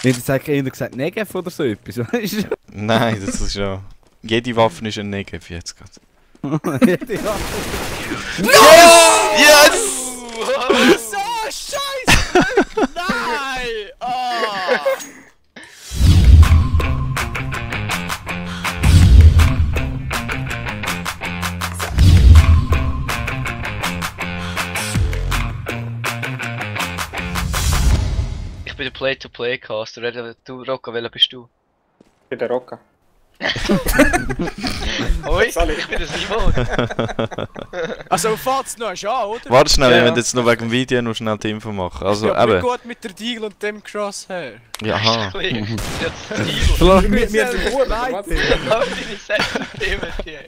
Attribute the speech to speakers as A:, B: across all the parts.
A: Nicht gesagt Negev oder so etwas, weißt du?
B: Nein, das ist ja... Jede Waffe ist ein Negev jetzt gerade. Yes!
C: So, scheiße! Nein! Oh.
D: Ich bin der Play-to-Play-Caster. Du, Rocco, welcher bist du?
E: Ich bin der Rocca.
D: Hoi, ich bin der Simon.
C: Also fährt's noch an, oder?
B: Warte schnell,
E: Ja,
B: wir
E: ja.
B: müssen jetzt noch wegen dem Video noch schnell die Info machen. Also
C: Ja,
B: eben...
C: gut mit der Deagle und dem Crosshair.
B: Ja, aha.
D: Jetzt
A: Solange
E: Wir
A: wir
E: sind
A: sind
E: gut,
A: leid.
E: was?
D: deine Sensitivität hier.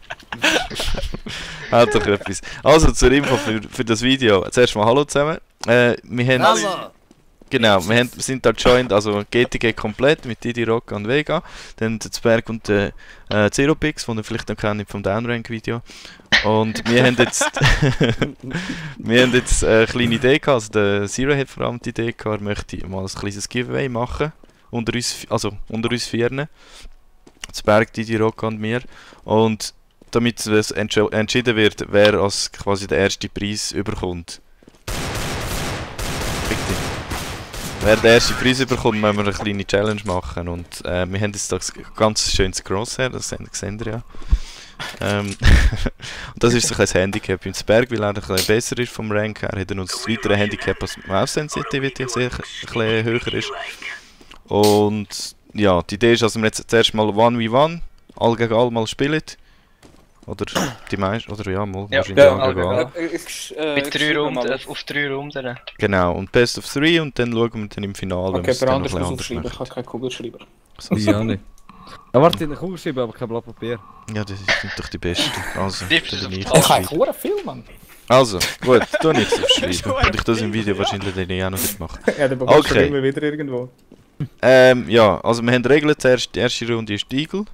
B: Hat doch etwas. Also zur Info für das Video. Zuerst mal hallo zusammen. Wir haben... Genau, wir sind da joined, also GTG komplett mit Didi, Rocca und Vega. Dann der Zwerg und der Zeropix, den ihr vielleicht noch kennt vom Downrank-Video. Und wir haben jetzt... wir haben jetzt eine kleine Idee gehabt, also der Zero hat vor allem die Idee gehabt, er möchte mal ein kleines Giveaway machen. Unter uns Vieren. Zwerg, Didi, Rocca und mir. Und damit es entschieden wird, wer als quasi der erste Preis überkommt. Richtig. Wer den ersten Preis bekommt, müssen wir eine kleine Challenge machen. Und wir haben jetzt da ganz schönes Crosshair, das seht ihr ja. Und das ist so ein Handicap beim Zwerg, weil er ein bisschen besser ist vom Rank her. Hat er uns das weitere Handicap, als die Maus-Sensitivity sehr ein bisschen höher ist. Und ja, die Idee ist, dass wir jetzt zuerst mal 1v1, all gegen all mal spielen. Oder die meisten, oder ja, mal wahrscheinlich all gegen all.
D: Mit 3 Runden, auf 3 Runden.
B: Genau, und Best of 3 und dann schauen wir dann im Finale, wenn wir
E: Okay,
B: es
E: aber
B: dann
E: anders
B: noch
E: muss
B: ein bisschen
E: aufschreiben,
B: anders
E: ich habe keinen Kugelschreiber.
B: machen.
A: Ja, nicht. Ja, warte, in den Kugelschreiber, aber kein Blatt Papier.
B: Ja, das sind doch die besten. Also,
D: Tippst du
B: dann
D: es
B: bin ich
D: auf
E: Ich habe
B: aufschreiben.
E: einen viel, Mann.
B: Also, gut, tu nichts aufschreiben. Und ich das im Video wahrscheinlich dann auch noch nicht machen.
E: Ja, der bekommst du
B: Okay.
E: immer wieder irgendwo.
B: Ja, also wir haben Regeln zuerst. Die erste Runde ist Deagle.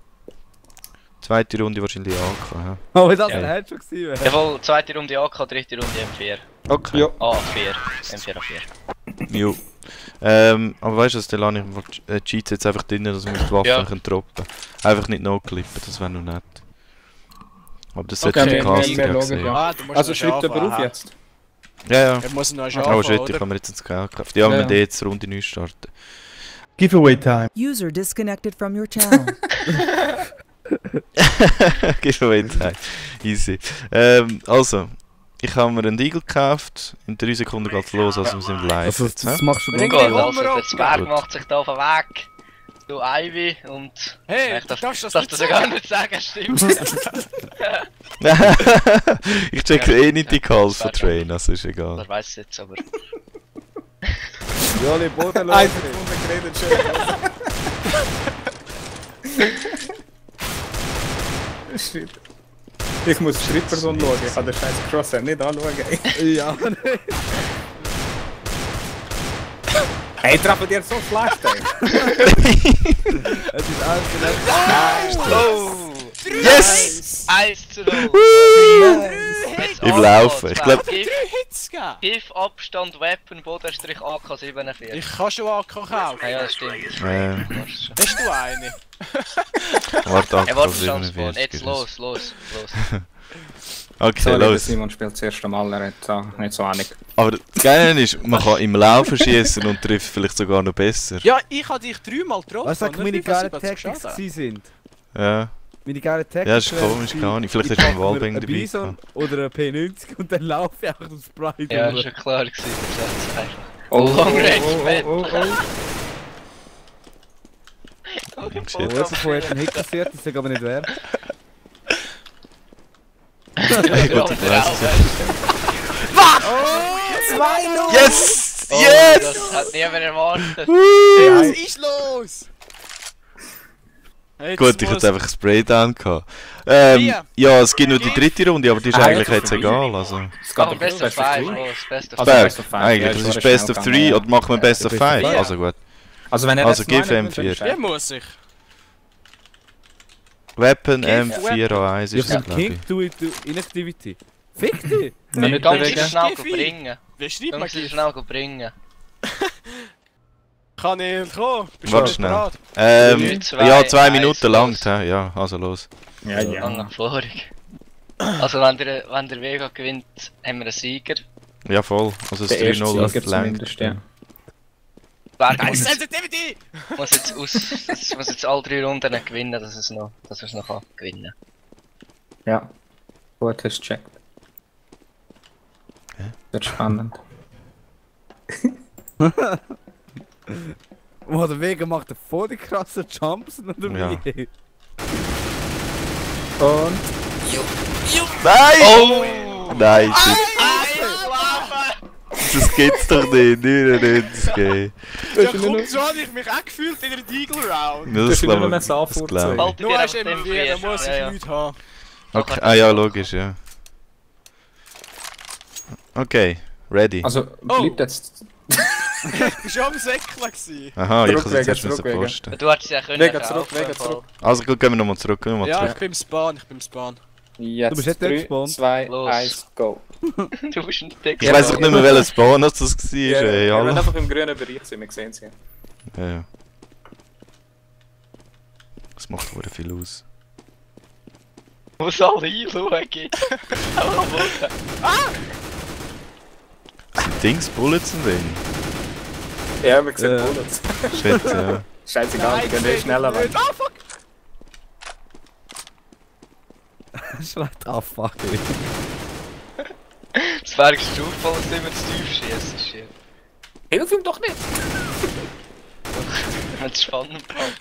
B: Zweite Runde wahrscheinlich AK. Ja.
A: Oh, das
D: Ja.
A: war schon gewesen.
D: Jawohl, zweite Runde AK, dritte Runde M4.
B: Okay.
E: Ja.
D: A4. M4 A4.
B: Jo. Aber weißt du, dann lasse ich Cheats jetzt einfach drin, dass wir die Waffen
D: Ja.
B: können droppen. Einfach nicht no-clippen, das wäre noch nett. Aber das
E: Okay,
B: sollte der
E: wir-
B: Caster
E: wir
B: ja
E: schauen,
B: sehen.
E: ja.
C: Ah, du musst
E: Also
C: noch
E: schreibt
C: anfangen,
E: jemand auf
C: aha.
E: jetzt.
B: Ja, ja.
C: Er muss noch
B: Oh
C: anfangen,
B: shit, ich
C: oder?
B: habe mir jetzt ins Geld gekauft. Ja,
E: Ja,
B: wir
E: ja.
B: müssen jetzt Runde neu starten.
F: Giveaway time.
G: User disconnected from your channel.
B: Giveaway Time. Easy. Also, ich habe mir einen Deagle gekauft. In 3 Sekunden geht es los, also wir sind live.
A: Also,
B: jetzt,
A: das
B: hä?
A: machst du
C: Bring
A: gut.
C: die
D: Gut, also
C: Hummer
D: der
C: ab.
D: Zwerg
B: Gut.
D: macht sich da auf den Weg. Du Ivy und...
C: Hey,
D: ich
C: du
D: darf
C: darfst das
D: das
C: nicht
D: ja gar
C: sagen.
D: nicht sagen, stimmt.
B: Ich check eh nicht die Calls von Train, also ist egal.
D: Wer weiß es jetzt, aber...
A: Ja, die Boden
E: Eine Sekunde geredet, schön. Shit. Ich muss die Schrittperson schauen, ich kann den scheiß Crosshair nicht anschauen.
A: Ja, nicht.
E: Hey, treffen dir so schlecht, ey.
A: Es ist alles genau.
D: Oh!
B: Yes!
D: 1 zu 0. Jetzt
B: Im
D: AK,
B: Laufen, ich glaub-
D: Gift,
C: 3 Hits gegeben.
D: Gift, Abstand, Weapon, Bodenstrich AK47.
C: Ich kann schon AK kaufen.
D: Ja, das stimmt.
C: Hast du eine?
B: Warte,
D: Ja, warte schon,
B: 47
D: jetzt
B: ist es.
D: los.
B: Okay,
E: Sorry, der
B: los.
E: Simon spielt das erste Mal, er hat nicht so einig.
B: Aber das Geile ist, man kann im Laufen schießen und trifft vielleicht sogar noch besser.
C: Ja, ich habe dich 3-mal getroffen.
A: Weißt du, was
C: und
A: meine
C: nicht viel,
A: geilen
C: was
A: Tactics
C: geschadet hat.
A: gewesen sind?
B: Ja,
A: Meine geilen Tactics.
B: ja, das ist komisch, gar nicht. Vielleicht hast du einen Wallbang
A: ein
B: dabei
A: Bison
B: gehabt.
A: oder ein P90 und dann laufe ich einfach aufs Sprite.
D: Ja, ist schon klar gewesen, das ist einfach. Long Range Battle.
B: Oh, shit.
A: Oh, jemand von euch hat einen Hit kassiert, ich sage aber nicht wer.
B: Hey, gut, ich weiss es ja.
A: Oh, 2-0!
B: Yes!
D: Oh,
B: Yes!
D: das hat niemand erwartet.
C: Hey, was ist los? Jetzt
B: Gut, ich
C: muss-
B: hatte einfach ein Spraydown gehabt.
C: Hier.
B: Ja, es gibt nur die dritte Runde, aber die ist
E: Ah,
B: eigentlich
E: ja,
B: jetzt egal. Also.
E: Es
D: Aber
E: um
D: Best of 5,
E: three.
D: los, Best of
E: Also
D: 5.
B: Berg,
E: Best of five,
B: eigentlich,
E: ja,
B: das
E: ist
B: ist
E: schon
B: Best
E: schnell
B: of
E: gegangen,
B: 3
E: ja.
B: oder machen wir Best of 5?
A: Best
C: of five.
B: Also gut.
E: Also wenn er
B: Also,
E: jetzt
B: gib
E: noch einen
B: M4.
E: nimmt, dann
C: Hier
E: ist
C: muss ich.
B: Weapon
C: Gift,
B: M4A1
A: Ja,
B: ist das,
A: vom
B: glaube ich.
A: King to Inactivity. Fick dich!
E: er nicht
D: Ganz
E: bewegen.
D: schnell
C: Gifi.
D: bringen.
C: Wie schreibt man
D: Ganz
C: Gift?
D: schnell bringen.
C: Kann ich kommen? Bist
B: Warte
C: du
B: schnell.
C: bereit?
B: Ja, 2
D: 1,
B: Minuten lang,
D: los.
B: ja, also los.
E: Ja, ja.
D: Lange Erfahrung. Also wenn der Vega gewinnt, haben wir einen Sieger.
B: Ja, voll. Also das
E: Der erste
B: 3-0
E: Sieger
B: langt.
E: zumindest, ja.
D: Wer
C: Nein,
D: muss,
C: Sensitivity!
D: muss jetzt alle 3 Runden gewinnen, dass er es noch kann gewinnen.
E: Ja. Gut, hast du gecheckt. Wird spannend.
A: Oh, der Vega macht voll die krassen Jumps noch dabei.
E: Und...
B: Nein!
D: Oh!
B: Nein, shit. Das gibt's doch nicht, 99.
C: Ja komm, so habe ich mich auch gefühlt in der Deagle Round.
B: Ja,
E: Das ist nur noch ein
B: das
E: Saarfurz.
B: glaub ich.
D: Haltet
C: Nur
D: ihr
C: hast
D: auf
C: du
D: dem
C: M4, da muss ich
D: ja.
C: nichts haben.
B: Okay. Ah ja, logisch, ja. Okay, ready.
E: Also, bleibt jetzt...
C: Ich war schon am Säckchen gewesen.
B: Aha, ich kann
E: Zurück,
B: es jetzt
E: Vega,
B: müssen
E: zurück, Vega.
B: posten.
D: Du hättest es ja können
E: Vega zurück,
D: kaufen,
E: Vega
D: im Fall.
E: zurück.
B: Also gut, gehen wir nochmal zurück,
C: Ja, ich bin im Spawn,
E: Jetzt
A: Du bist nicht
E: 3,
A: gespawnt.
E: 2,
D: Los.
E: 1, go.
D: Du bist ein Deck.
B: Ich weiss doch nicht mehr, welches Spawn das war, ey,
E: Wir werden
B: hallo.
E: einfach im grünen Bereich sein, wir sehen sie.
B: Ja, ja. Das macht wohl viel aus.
D: Muss alle einschauen.
B: Sind Dings, Bullets und Ding?
E: Ja, wir sehen Bullets.
B: Shit, ja.
E: Scheißegal, die gehen schneller weg.
C: Ah, fuck!
A: Schreit ah fuck.
D: Das wäre Zufall, dass du immer zu tief schießt. Shit.
E: Hilf ihm doch nicht!
D: Wenn es spannend bleibt.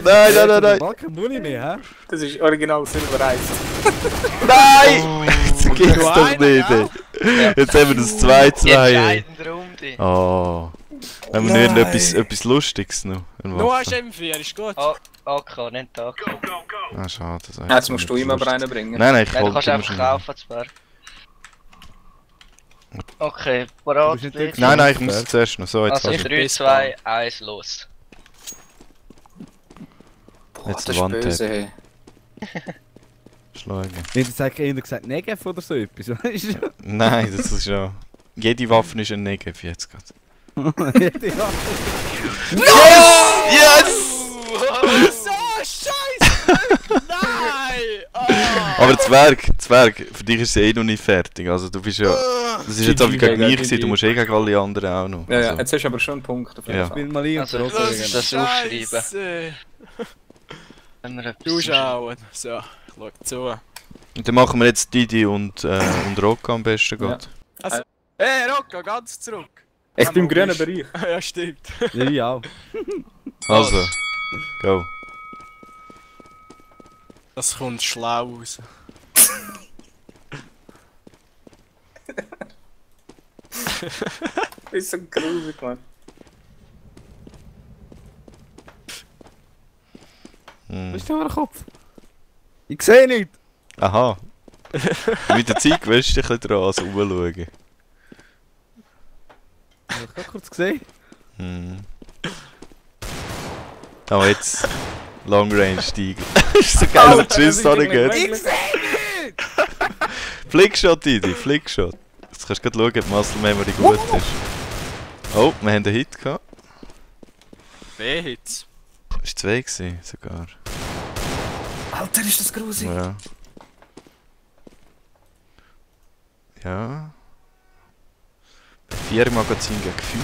B: Nein!
A: Balken Muni mehr, hä?
E: Das ist original Silver 1.
B: Nein! Das gibt's doch nicht, ey. Jetzt haben wir das 2-2,
D: Die
B: ey.
D: entscheidende Runde.
B: Oh. Haben wir nicht etwas Lustiges noch? Eine
C: Nur hast
B: Waffe?
C: du M4, ist gut.
D: AK, nicht AK.
B: Ah, schade. Das
E: Jetzt musst du ihm aber einen bringen.
B: Nein, ich
D: Nein, du
B: wollte
D: kannst
B: immer
D: einfach
B: schon.
D: kaufen, Zwerg. Okay,
A: Du
D: parat,
A: bist nicht
D: please.
B: Nein, ich muss zuerst noch. So, jetzt
D: Also
B: hast du
D: 3, 2, 1, los.
B: jetzt
E: Das
B: die
E: ist
B: Wand
E: böse, hey.
B: schlagen.
A: Nicht jetzt hat einer gesagt Negev oder so etwas, weißt du?
B: Nein, das ist ja... Jede Waffe ist ein Negev jetzt gerade.
A: Ja.
B: Yes!
C: So, scheiße! Nein!
B: Aber Zwerg, für dich ist es eh noch nicht fertig. Also du bist ja... Das ist jetzt
E: GG,
B: einfach gegen mich
E: GG.
B: gewesen, du musst eh gegen alle anderen auch noch.
E: Ja, ja,
B: Also,
E: jetzt hast du aber schon einen Punkt auf jeden
B: Ja.
E: Fall.
A: Spiel mal ein und
D: Also,
A: zurück.
D: das aufschreiben.
C: Scheisse.
D: Wenn wir etwas
C: Zuschauen. So, ich schau zu.
B: und dann machen wir jetzt Didi und Rocco am besten
E: Ja.
B: geht.
C: Hey, Rocco, ganz zurück.
E: Ich bin im grünen Bereich.
C: Ja, stimmt.
A: Ja, ich auch.
B: Also, go.
C: Das kommt schlau raus.
E: Das ist so gruselig, Mann.
B: Hm.
A: Was ist denn der Kopf? Ich sehe nicht!
B: Aha. Mit der Zeit gewöhnst du dich ein bisschen dran, also rumschauen.
A: Ich hab gerade kurz gesehen.
B: Hm. Aber jetzt Long Range Stiegel. ist so geil, wenn Tschüss da nicht geht.
A: Ich sehe nicht!
B: Flickshot, Didi, Flickshot. Jetzt kannst du gerade schauen, ob Muscle Memory gut ist. Oh, wir haben einen Hit gehabt.
C: B-Hits.
B: Das war 2 gewesen, sogar.
A: Alter, ist das grusig!
B: Ja. Ja. Bei 4 Magazin gegen 5.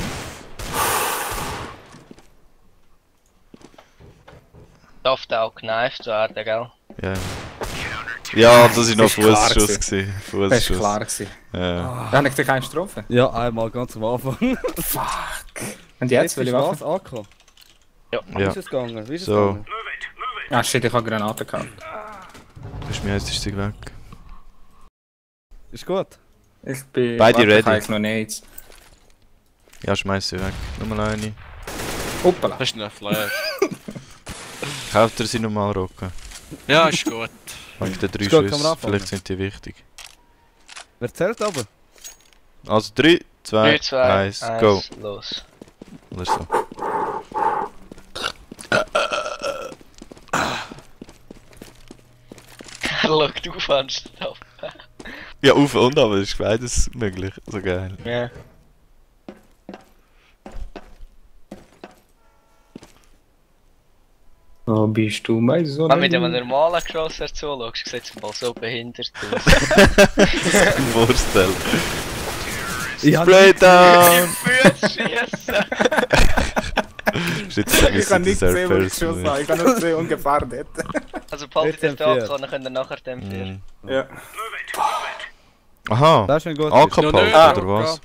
D: darf der auch gekneift werden, gell?
B: Ja. Ja, das war noch
E: Das ist klar
B: Fußschuss.
E: Das war
B: Fußschuss.
E: klar gewesen.
B: Ja.
E: Da habe ich dich keinen getroffen.
A: Ja, einmal ganz am Anfang.
E: Fuck. Und jetzt will ich
A: was
E: Waffe?
A: AK.
B: Ja.
A: Wie ist es gegangen? Wie ist es
B: So.
A: gegangen?
E: Ah shit, ich habe Granaten gehabt.
B: Das ist mir jetzt ist sie weg.
A: Ist gut.
E: Ich bin...
B: Beide
E: warte, ich
B: ready.
E: habe jetzt noch nicht.
B: Ja, schmeiß sie weg. Nochmal eine.
E: Hoppala.
C: Das ist ein Flash.
B: Kauft er sie nochmal, Rocco?
C: Ja, ist gut.
B: Wegen den 3
A: Ist gut, kann man
B: Schüsse.
A: anfangen.
B: Vielleicht sind die wichtig.
A: Wer zählt aber?
B: Also 3, 2,
D: 3, 2,
B: 1, go.
D: los.
B: Oder so.
D: Schau, du fandst das ab.
B: Ja, auf und aber ist beides möglich. So geil.
D: Ja.
E: bist du, mein Sohn?
D: Wenn du mit einem normalen Crosser zuschaust, sieht es mal so behindert aus.
B: Vorstell.
A: Ja,
B: Spraydown!
D: Füße schiessen!
E: Ich kann nicht sehen, wo ich geschossen habe. Ich habe nur gesehen, ungefähr dort.
D: Also behaltet ihr
A: Jetzt
D: da,
A: M4.
D: dann könnt ihr nachher dem führen.
E: Ja.
B: Aha,
A: Das ist ein guter.
B: angepackt oder was?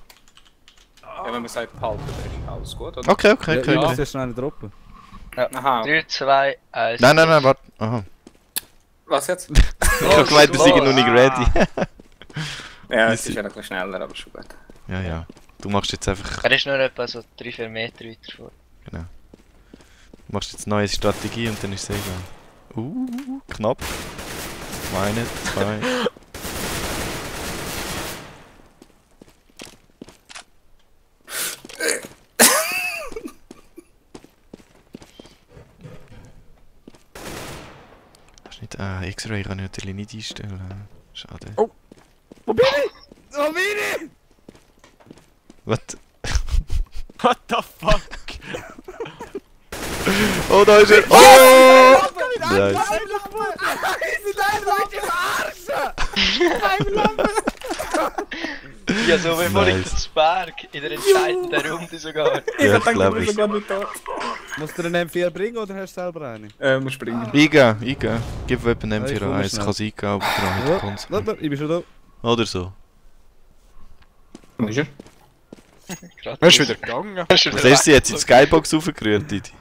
E: Ja, wenn man sagt, behalten, dann ist alles gut, oder?
B: Okay, okay,
A: Ja,
B: okay.
A: ich
B: okay.
A: muss erst schnell droppen.
E: Aha.
D: 3, 2, 1.
B: Nein, warte. Aha.
E: Was jetzt?
B: Ich hab gemeint, wir sind noch nicht ready.
E: Ja, es ist ja ein bisschen schneller, aber schon gut.
B: Ja. Du machst jetzt einfach.
D: Er ist nur etwa so 3-4 Meter weiter vor.
B: Du machst jetzt eine neue Strategie und dann ist es egal. Knapp. Meine, 2. Hast nicht. X-Ray kann ich natürlich nicht einstellen. Schade.
A: Oh. Wo bin ich? Wo bin ich?
B: Was?
C: What the fuck?
B: Oh, da ist er! Oh! Nice.
D: Ja, so wie vorhin
B: Nice.
D: den Berg in der entscheidenden Runde sogar.
B: Ja, ich glaube
E: ich
B: es.
E: bin sogar nicht da.
A: Musst du einen M4 bringen oder hast du selber eine?
E: Muss springen.
B: Eingehen. Gib Weapon
A: Ja, ich komme
B: M41,
A: schnell.
B: kann es eingehen, aber dran mit der Konsole.
A: Ich bin schon da.
B: Oder so.
E: Wo ist er?
C: Er ist wieder gegangen.
B: Was hast du jetzt in die Skybox aufgerührt, Didi?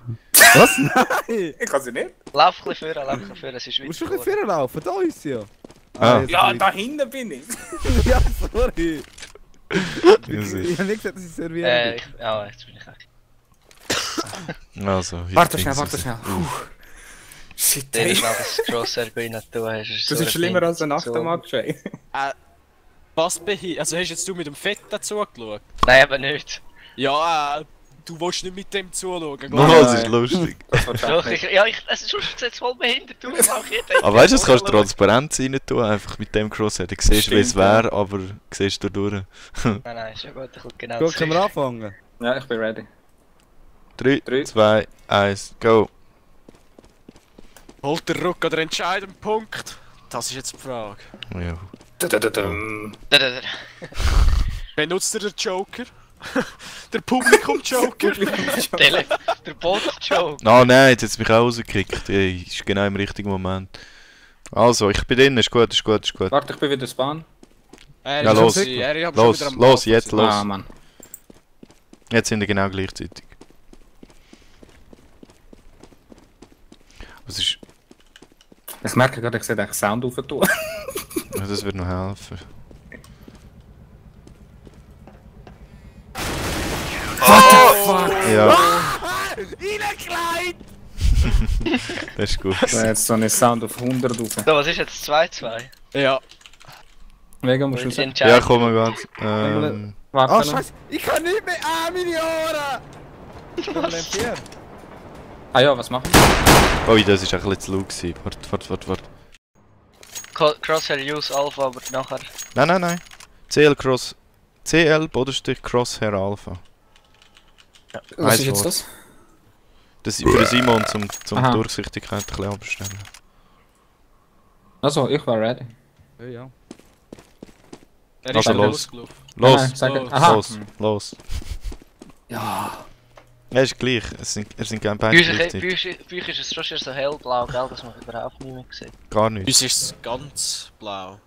A: Was? Nein!
E: Ich kann sie nicht.
D: Lauf ein bisschen vor, es ist
A: Du musst schon
D: weiter
A: ein bisschen vorher laufen, da ist sie ja.
B: Ah.
A: jetzt
E: Ja,
A: bin
E: da hinten bin ich.
A: ich. Ja, sorry.
B: Also,
A: Ich habe nicht gesagt, dass ich servieren will.
D: Ja, jetzt bin ich weg.
B: also
E: Warte
B: ich
E: schnell,
B: bring's
E: warte
B: raus.
E: schnell. Shit,
D: Der
E: ey.
D: ist noch das Crosser rein tun hast.
E: Das ist schlimmer als ein Achtermatch, ey.
C: Was also hast jetzt du mit dem Fett dazu geschaut?
D: Nein, eben nicht.
C: Ja, du willst nicht mit dem zuschauen. glaub
B: No,
C: ich.
B: das ist lustig.
E: Das war
D: Doch,
E: nicht.
D: es ist sonst jetzt voll behindert aus.
B: Aber weißt du, das kannst du transparent rein tun, einfach mit dem Crosshair. Du siehst, wie es
E: Stimmt, ja.
B: wäre, aber siehst du durch.
D: Nein, ist ja gut, ich genau.
A: Gut, können wir anfangen?
E: Ja, ich bin ready.
B: 3,
E: Drei.
B: 2, 1, go!
C: Holt der Ruck an den entscheidenden Punkt? Das ist jetzt die Frage.
B: Ja.
C: Benutzt er den Joker? Der Publikum-Joker?
D: Der Bot-Joke.
B: Ah nein, jetzt hat es mich auch rausgekickt. Ey, ist genau im richtigen Moment. Also, ich bin drin, ist gut.
E: Warte, ich bin wieder Spawn.
B: Ja, los. Los, jetzt, los.
E: Ah, Mann.
B: Jetzt sind wir genau gleichzeitig. Was ist...
E: Ich merke gerade, ich sehe den Sound auf tun.
B: Ja, das wird noch helfen. Ja. Das ist gut.
E: Ich jetzt so einen Sound auf 100 rauf.
D: So, was ist jetzt 2-2?
C: Ja.
E: Wegen musst du
D: Die
E: sagen.
B: Ja,
D: Entscheidung.
B: komm mal ganz.
E: Warte
A: Ah,
E: noch.
A: scheiße! Ich kann nicht mehr! Ah, meine Ohren! Können wir M4?
E: Ah ja, was machen wir?
B: Ui, das ist ein bisschen zu laut gewesen. Warte.
D: Crosshair Use Alpha, aber nachher.
B: Nein. CL Cross... CL Bodenstich Crosshair Alpha.
E: Was
B: Eins
E: ist jetzt
B: Wort.
E: das?
B: Das ist für den Simon zum
E: Aha.
B: Durchsichtigkeit ein bisschen abstellen.
E: Also, ich war ready.
A: Ja.
C: Er
B: Also
C: ist
B: los.
C: losgelaufen.
B: Los!
E: Nein, sag
C: los,
E: Aha.
B: Los!
E: Ja.
B: Ja, ist gleich. Es sind keine
D: Bei
B: beide
D: euch
B: gleichzeitig.
D: ist es schon so hellblau, gell, dass man überhaupt nicht mehr sieht.
B: Gar
C: Bei
B: nichts.
C: uns ist es ganz blau.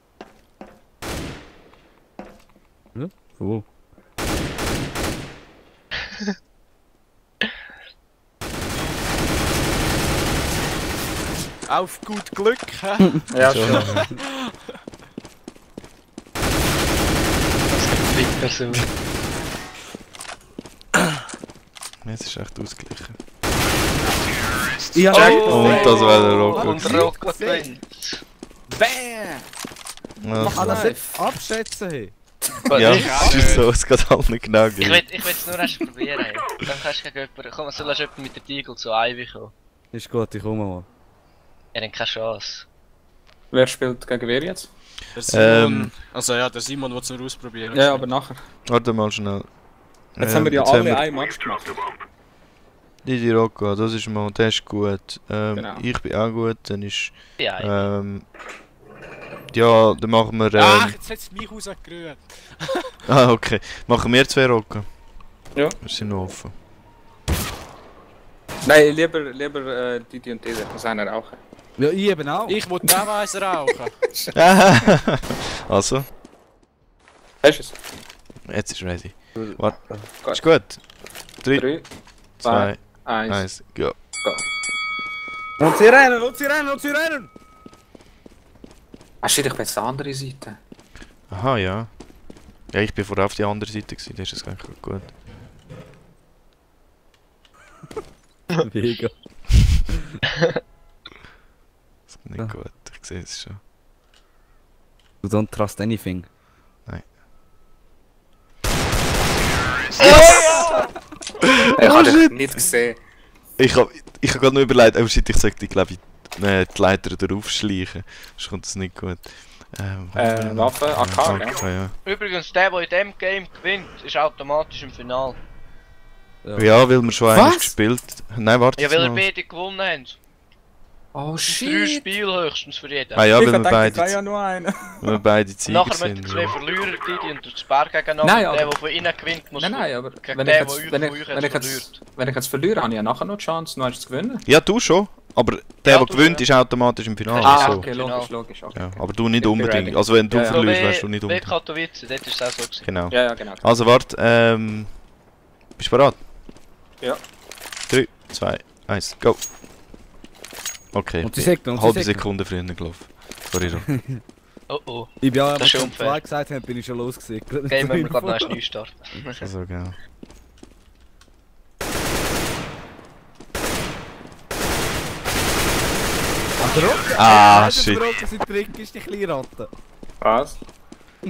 A: Cool.
C: Auf gut Glück, hä?
E: Ja,
B: Schon.
E: schon.
D: Dritte so.
B: Es ist echt ausgeglichen.
A: Ich hab
B: Und das war der Rocket.
D: Und Rocco drin.
B: Ja,
A: kann das nicht abschätzen. Hey.
B: ja, es ist so, es geht halt nicht genau
D: Ich
B: gleich.
D: will es nur erst probieren. Hey. Dann kannst du gegen jemanden. Komm, soll jemand mit der Deagle zu Ivy kommen?
A: Ist gut, ich komme mal.
D: Er hat keine Chance.
E: Wer spielt gegen wer jetzt?
C: Der Simon, also ja, der Simon will es nur ausprobieren.
E: Ja, aber nachher.
B: Warte mal schnell.
E: Jetzt haben wir ja
B: jetzt
E: alle
B: wir-
E: ein Match gemacht.
B: Didi Rocco, das ist mal, der ist gut.
E: Genau.
B: Ich bin auch gut, dann ist...
D: Ja,
B: ja, dann machen wir...
C: Ach, jetzt hat es mich rausgerührt.
B: Ah, okay. Machen wir 2 Rocco?
E: Ja.
B: Wir sind noch offen.
E: Nein, lieber Didi und Didi, muss einer rauchen.
A: Ja, ich eben auch.
C: Ich will teilweise rauchen.
B: Also,
E: Hast du es?
B: jetzt ist ready. Warte,
E: Gut.
B: ist gut. 3,
E: 3,
B: 2,
E: 2, 1.
B: 1, go.
A: Und sie rennen, und sie rennen, und sie rennen!
E: Ah shit, ich bin jetzt die andere Seite.
B: Aha, ja. Ja, ich bin vorher auf die andere Seite gewesen, das ist es eigentlich gut.
A: Mega.
B: Das ist nicht gut, ich sehe es schon.
A: You don't trust anything.
E: Ich habe dich nicht gesehen.
B: Ich hab gerade noch überlegt, oh shit, ich sollte, glaube ich, die Leiter darauf schleichen. Sonst kommt das nicht gut.
E: Waffe, AK, gell?
B: Okay, ja.
D: Übrigens, der in diesem Game gewinnt, ist automatisch im Finale.
B: Ja, weil wir schon eines gespielt. Nein, warte
D: Ja, weil
B: jetzt
D: ihr
B: mal.
D: beide gewonnen habt.
E: Oh
D: 3
E: shit.
D: Spiele höchstens für jeden.
B: Ah ja,
E: Ich
B: weil wir
E: dachte, ich kann
B: beide,
E: ja nur einen.
B: weil wir beide Sieger
D: Nachher mit
B: sind.
D: den 2
B: Ja.
D: Verlierer, Didi und das Berg gegeneinander.
E: Nein,
D: Und der,
E: aber-
D: der von ihnen gewinnt, muss
E: Nein, aber
D: gegen
E: wenn
D: den,
E: ich
D: der
E: jetzt,
D: euch
E: wenn
D: von
E: ich,
D: euch
E: wenn
D: jetzt
E: ich jetzt, wenn ich jetzt verliere, habe ich ja nachher noch die Chance, noch eins zu gewinnen.
B: Ja, du schon. Aber der,
D: Ja,
B: der
D: du,
B: gewinnt,
D: ja.
B: ist automatisch im Finale.
E: Ah,
B: so.
E: okay, logisch, logisch. Okay.
B: Ja, aber du nicht
E: Ich bin
B: unbedingt.
E: ready.
B: Also wenn du
E: Ja, ja.
B: verlierst, wärst du nicht
D: Wie
B: unbedingt.
D: Katowice, dort ist es auch so gewesen.
B: Genau.
E: Ja, genau.
B: Also warte, bist du bereit?
E: Ja.
B: 3, 2, 1, go. Okay,
A: Und sie sagt, und sie
B: halbe
A: sagt.
B: Sekunde früher gelaufen. Sorry, Ro.
D: Oh oh,
A: Ich bin ja,
D: Das
A: als
D: ist
A: wir
D: unfair.
A: 2 gesagt haben, bin ich schon losgesickert.
D: Game müssen wir gerade noch neu starten.
B: Also, genau. Ah, shit.
A: Der sein Trick ist die kleine Ratte.
E: Was?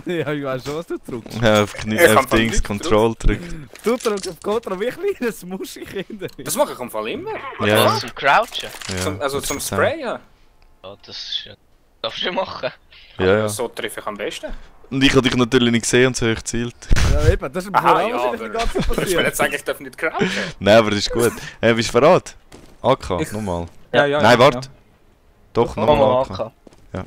A: Ja, ich weiß schon, was du drückst.
B: Ja, auf,
E: Ich hab
B: auf
E: von
B: Dings
E: nichts
B: Control drückt.
A: Du drückst auf Control wie kleines Muschi-Kinder.
E: Das mache ich im Fall immer.
B: Ja,
D: Was, zum Crouchen?
E: Zum,
B: ja.
E: also zum Sprayen.
D: Ja, das ist ja... Darfst du ja machen.
B: Ja, ja.
E: So treffe ich am besten.
B: Und ich habe dich natürlich nicht gesehen und so hoch gezielt.
A: Ja, eben, das ist im
E: Aha,
A: Vorhaben
E: ja,
A: wahrscheinlich die
E: aber-
A: ganze
E: Ich will
A: passiert.
E: jetzt sagen, ich darf nicht crouchen.
B: Nein, aber das ist gut. Bist du bereit? AK,
E: Ich-
B: nochmal.
E: Ja.
B: Nein, warte. Doch,
D: Machen wir
B: nochmal
D: mal
B: AK.
D: AK.
B: Ja.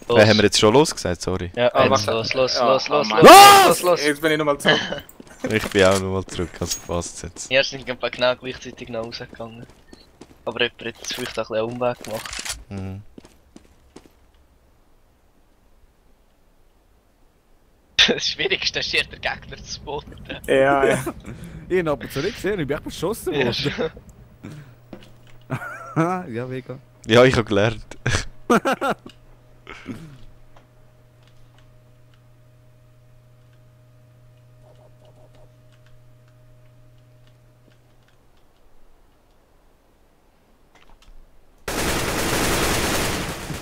D: Los.
B: Haben wir jetzt schon losgesagt, sorry.
D: Ja,
E: Ah,
D: jetzt
E: warte.
D: los, los,
E: Ja,
D: los,
E: oh
D: los,
E: Mann.
D: los, los, los.
E: Jetzt bin ich nochmal zurück.
B: Ich bin auch nochmal zurück, also passt jetzt.
D: Wir sind genau gleichzeitig noch rausgegangen. Aber jemand hat jetzt vielleicht auch ein bisschen Umweg gemacht.
B: Mhm.
D: Das Schwierigste ist hier der Gegner zu spotten.
E: Ja.
A: Ich habe aber zurückgesehen, ich bin echt beschossen
D: Ja,
A: worden.
D: schon.
A: Ja, mega.
B: Ja, ich habe gelernt.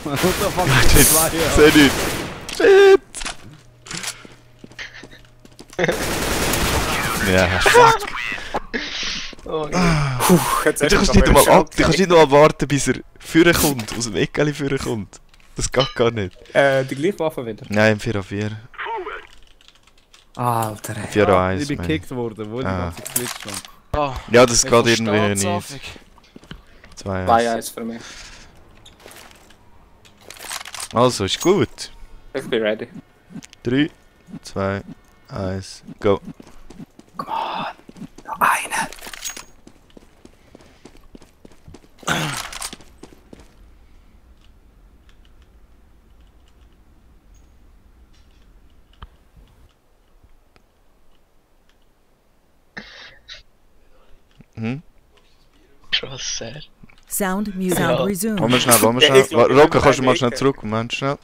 A: Und da fangen wir zwei an.
B: Seh nicht. Shit! Ja, fuck.
D: Oh,
E: Puh, jetzt
B: Du kannst nicht mal ab, du kannst nicht noch warten, bis er führen kommt, aus dem Eckeli führen kommt. Das geht gar nicht.
E: Die gleiche Waffe wieder.
B: Nein, im 4-4.
E: Alter, ey.
B: 4-1.
A: Ich bin
B: Mann.
A: gekickt worden, wo die
B: Ah.
A: ganze Glitch stand.
C: Oh,
B: Ja, das
C: ich
B: geht
C: verstehe
B: irgendwie
C: es
B: nicht.
C: affig.
B: 2-1.
E: 2-1 für mich.
B: Also, ist gut.
E: Ich bin ready.
B: 3, 2, 1, go.
E: Noch eine.
B: Hm?
D: schon sehr.
G: Sound
D: Ja.
G: sound resumed.
B: Wollen wir schnell, wollen wir
E: Ja, ich
B: schnell.
E: glaub,
B: Rocco,
E: ich
B: kannst du mal
E: bin
B: schnell
E: weg.
B: zurück? Moment, schnell.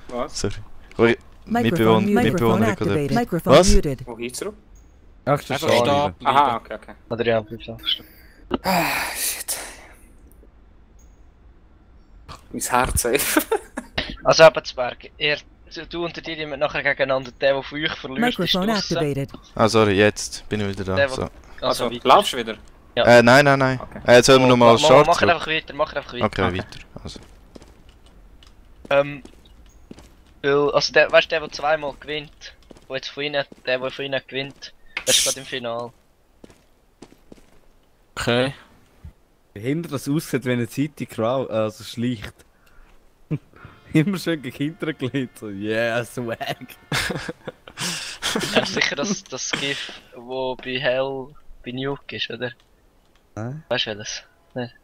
E: Was?
B: Sorry. Ui,
G: Microphone
B: Mitbewohner
G: activated.
B: gerade.
G: Microphone
B: Was?
G: muted.
E: Wohin zurück?
A: Ach, das ist
C: Einfach
A: schade.
C: stehen bleiben.
E: Aha, okay.
D: Adrian, bleib da.
E: Ah, shit. Mein Herz, ey.
D: Also eben zu Berg, du und der Didi müssen nachher gegeneinander, der von euch verliert, ist
G: Microphone
D: draussen.
G: activated.
B: Ah, sorry, jetzt bin ich wieder da.
D: Der,
B: So.
E: Also,
D: weiter.
E: laufst du wieder?
D: Ja.
B: Nein, nein, nein.
E: Okay.
B: Jetzt sollen wir nochmal Start
D: Mach
B: zurück.
D: einfach weiter, mach einfach weiter.
B: Okay, weiter. Also.
D: Weil, also der, weißt du, der zweimal gewinnt, der von ihnen gewinnt, der ist gerade im Finale.
C: Okay.
A: Hinter das aussieht, wenn eine City Crow also schleicht. Immer schön gegen hinten gelegt. So, yeah, swag.
D: Ja, sicher das GIF, wo bei Hell bei Nuke ist, oder?
A: Nein.
D: Weißt du welches? Nicht?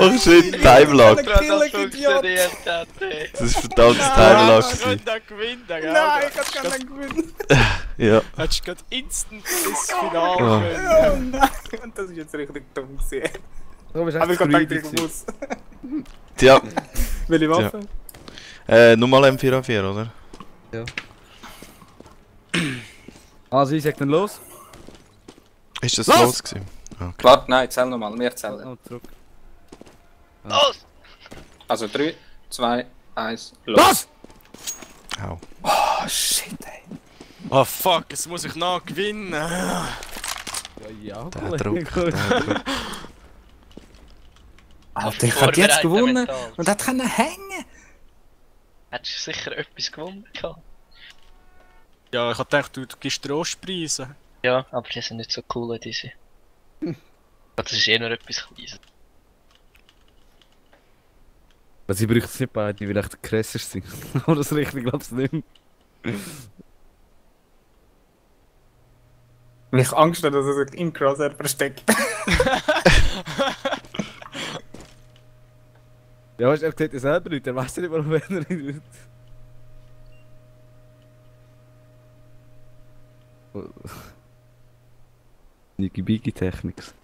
B: Oh shit, Timelock.
D: Das funktioniert hat, ey.
B: Das ist verdammtes Timelock.
C: Ich könnte da gewinnen, gell?
E: Nein, ich kann gar nicht gewinnen.
B: Ja.
C: Hättest du gerade instant ins Finale
B: Oh.
C: können.
E: Oh nein, das ist jetzt richtig dumm gewesen.
A: So, bist
E: Aber ich
A: echt
E: kann
A: greedy
E: nicht, ich muss.
B: Tja,
E: Welche Waffe?
B: nochmal M4A4, oder?
A: Also, ich sag dann los.
B: Ist das
A: Los!
B: los gewesen? Okay.
E: Warte, nein, zähl nochmal, wir zählen.
A: Oh, zurück.
D: Los!
E: Also 3, 2, 1, los!
A: Los!
B: Au.
E: Oh shit, ey.
C: Oh fuck, jetzt muss ich noch gewinnen.
A: Ja, ja,
B: Der Druck, der Druck.
E: Alter, ich hab jetzt gewonnen und hat können hängen.
D: Hättest du sicher etwas gewonnen gehabt.
C: Ja, ich hab gedacht, du gibst Trostpreise.
D: Ja, aber die sind nicht so cool, diese. Das ist eh nur etwas Kleines.
A: Also, ich bräuchte es nicht beide, weil ich der krasseste sind. Aber das richtig glaubst du nicht.
E: Weil ich Angst habe, dass er sich im Crosshair versteckt.
A: Ja, weißt du, er sieht ja selber nicht, er weiß nicht, warum er nicht. Niki Bigi Technics.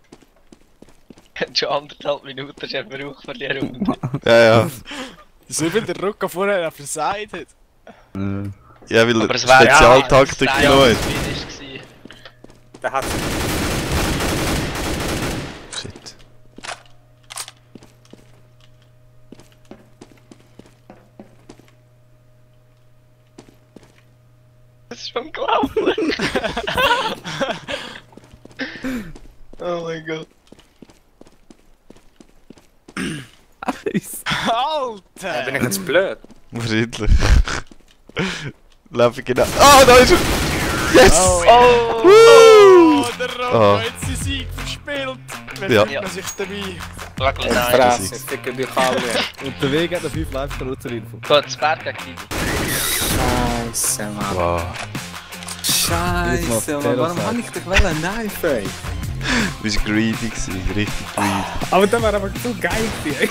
D: Schon 1,5 Minuten schon verbraucht für die Runde.
B: Ja, ja.
C: So wie der Rucker vorher versagt hat.
B: Ja, weil
D: Aber
B: er
D: es wäre
B: Spezialtaktik genommen hat.
D: gewesen.
E: Der hat
B: Shit.
D: Das ist unglaublich. Oh mein Gott.
C: Alter!
E: bin ich jetzt blöd.
B: Wahrscheinlich. Lauf ich genau. Ah, da ist er! Yes!
C: Oh, der Rob
B: Oh.
C: hat seinen Sieg verspielt. Wer
B: Ja.
C: fühlt man sich dabei?
D: Wirklich nice.
E: Fresse, ich ficke dich alle.
A: Und der Weg hat noch 5 Live-Stellen zur Info.
D: Gut, das Berg gegen die.
E: Scheiße, Mann.
B: Wow.
E: Scheiße, Mann. Warum habe ich dich wollen? Nein, Fake.
B: Du bist greedy gewesen, richtig greedy.
E: Aber das war aber so geil gewesen.